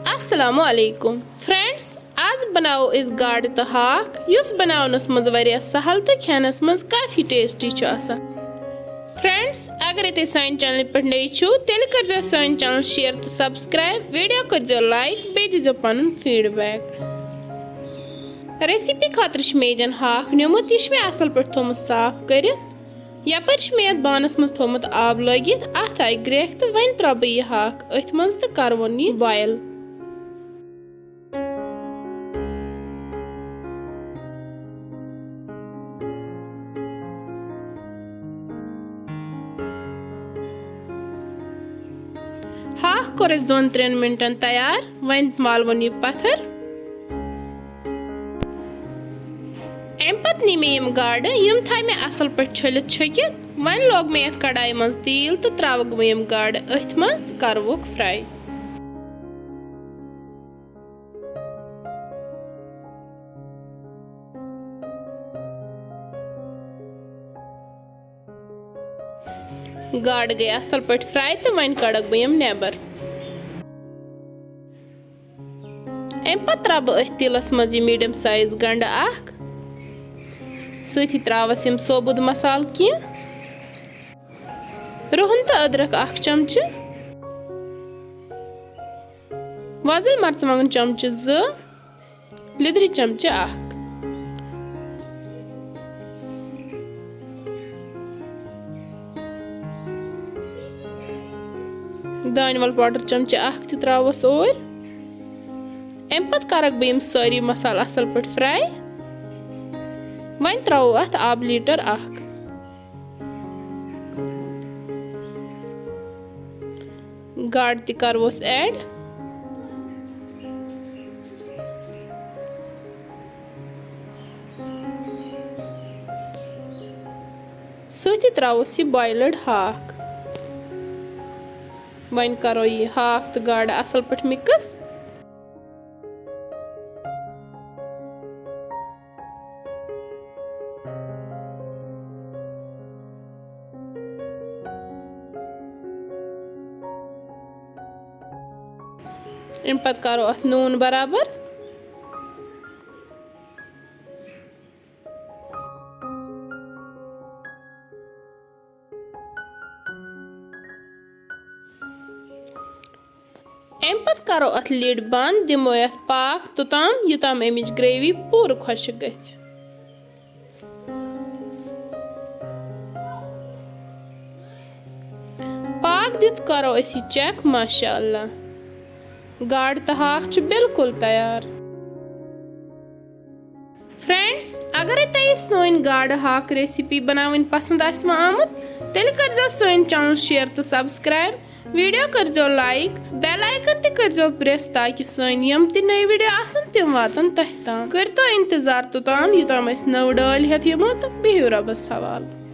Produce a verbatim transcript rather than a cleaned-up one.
السلام علیکم فرینڈز، آز بناوو أسۍ گاڈٕ تہٕ ہاکھ، یُس بناونس منٛز واریاہ سہل تہٕ کھٮ۪نس منٛز کافی ٹیسٹی چھُ آسان۔ فرینڈز، اگرے تُہۍ سانہِ چینلہِ پٮ۪ٹھ نٔے چھِو، تیٚلہِ کٔرزیٚو سانہِ چینل شیئر تہٕ سبسکرائب، ویڈیو کٔرزیٚو لائک، بیٚیہِ دیٖزیٚو پنُن فیڈ بیک۔ ریسیپی خٲطرٕ چھُ مےٚ ییٚتٮ۪ن ہاکھ نیومُت، یہِ چھُ مےٚ اصل پٲٹھۍ تھومُت صاف کٔرِتھ۔ یپٲرۍ چھُ مےٚ یتھ بانس منٛز تھومُت آب لٲگِتھ، اتھ آیہِ گرٛیکھ تہٕ وۄنۍ ترٛاوٕ بہٕ یہِ ہاکھ أتھۍ منٛز تہٕ کرٕ وۄنۍ یہِ بوائل۔ ہاکھ کوٚر اَسہِ دۄن ترٛٮ۪ن مِنٹَن تیار۔ وۄنۍ والوُن یہِ پَتھَر۔ اَمہِ پَتہٕ نی مےٚ یِم گاڈٕ، یِم تھایہِ مےٚ اَصٕل پٲٹھۍ چھٔلِتھ چھٔکِتھ۔ وۄنۍ لوگ مےٚ یَتھ کڑایہِ منٛز تیٖل تہٕ ترٛاوَکھ بہٕ یِم گاڈٕ أتھۍ منٛز تہٕ کَروُکھ fry۔ گاڈٕ گٔے اَصٕل پٲٹھۍ fry تہٕ وۄنۍ کَڑَکھ بہٕ یِم نٮ۪بَر۔ اَمہِ پَتہٕ ترٛاوٕ بہٕ أتھۍ تیٖلَس منٛز یہِ medium size گَنٛڈٕ اَکھ۔ سۭتی ترٛاوَس یِم ثوبوٗت مصالہٕ کینٛہہ۔ رُہَن تہٕ أدرَک اَکھ چمچہٕ۔ وۄزٕلۍ مرژٕوانٛگن چمچہٕ زٕ، لیٚدرِ چمچہٕ اکھ، دانہِ ول powder چمچہٕ اکھ تہِ ترٛاوس اوٗرۍ۔ اَمہِ پتہٕ کرکھ بہٕ یِم سٲری مسالہٕ اَصٕل پٲٹھۍ fry۔ وۄنۍ ترٛاوو اَتھ آبہٕ لیٖٹر اکھ۔ گاڈٕ تہِ کروس add۔ سۭتی ترٛاووس یہِ boiled ہاکھ۔ وۄنۍ کرو یہِ ہاکھ تہٕ گاڈٕ اَصٕل پٲٹھۍ mix۔ اَمہِ پَتہٕ کَرو اَتھ نوٗن برابر۔ اَمہِ پَتہٕ کَرو اَتھ lid بنٛد، دِمو یَتھ پاکھ توٚتام، یوٚتام اَمِچ gravy پوٗرٕ خۄشٕک گژھِ۔ پاکھ دِتھ کَرو أسۍ یہِ check، ماشاء اللہ، گاڈٕ تہٕ ہاکھ چھُ بالکل تیار۔ فرینڈز، اگرے تۄہہِ سٲنۍ گاڈٕ ہاکھ recipe بناوٕنۍ پسند آسہِ وۄنۍ آمٕژ، تیٚلہِ کٔرزیٚو سٲنۍ channel share تہٕ subscribe، video کٔرزیٚو like، bell icon تہِ کٔرزیٚو press تاکہِ سٲنۍ یِم تہِ نٔے video آسن تِم واتن تۄہہِ تام۔ کٔرتو انتظار توٚتام یوٚتام أسۍ نٔو ڈٲلۍ ہیٚتھ یِمو، تہٕ بِہِو رۄبس حوالہٕ۔